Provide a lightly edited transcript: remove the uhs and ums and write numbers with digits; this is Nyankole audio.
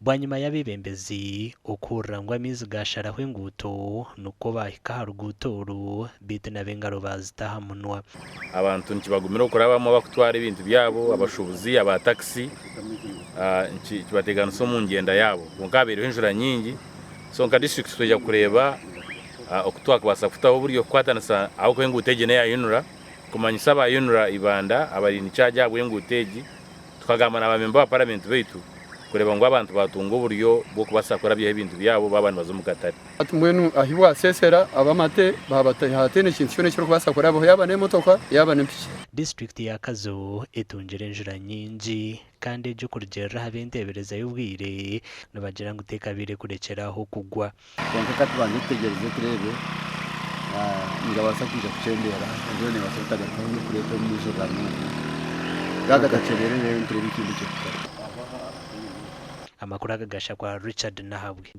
Bwanyima y'abeebembezi okuhurira ngu amaizi gaasharaho enguuto nikwo baahika aha ruguuto oru beitu nabo engaro baazita aha munwa. Abantu nikibagumira okurabamu abakutwara ebintu byabo, abashuubuzi, aba takisi, nikibateganisa omu ngyenda yaabo. Kwonka habaireho enjura nyingi, so nka disiturikiti twija kureeba oku twakubaasa kutaho oburyo kukwatanisa ahabw'okuba enguuto egi n'eya UNRA, kumanyisa aba UNRA Ibanda abari in charge ahabw'enguuto egi, Tukagamba na baamemba ba paramenti baitu kureeba ngu abantu baatunga oburyo bw'okubaasa kurabyaho ebintu byabo baaba nibaza omu katare. Hati mbwenu ahi bwasesera ab'amate baaba hataine kintu kyona ekirikubaasa kurabaho yaaba n'emotoka yaaba n'empiki. Disiturikiti ya Kazo etungire enjura nyingi kandi egi okurugiirira aha b'enteebereza y'obwire nibagira ngu tekabaire kurekyera aho kugwa. Kwonka ka tubanze tutegyereze tureebe nigabaasa kwija kukyendeera, enjura neebaasa obutagarukaho n'okureeta omwijurirano ogu. Gaagatakyendera reero nitureeba ekindi eky'okukora. Amakuru aga gashakwa Richard Nahabwe.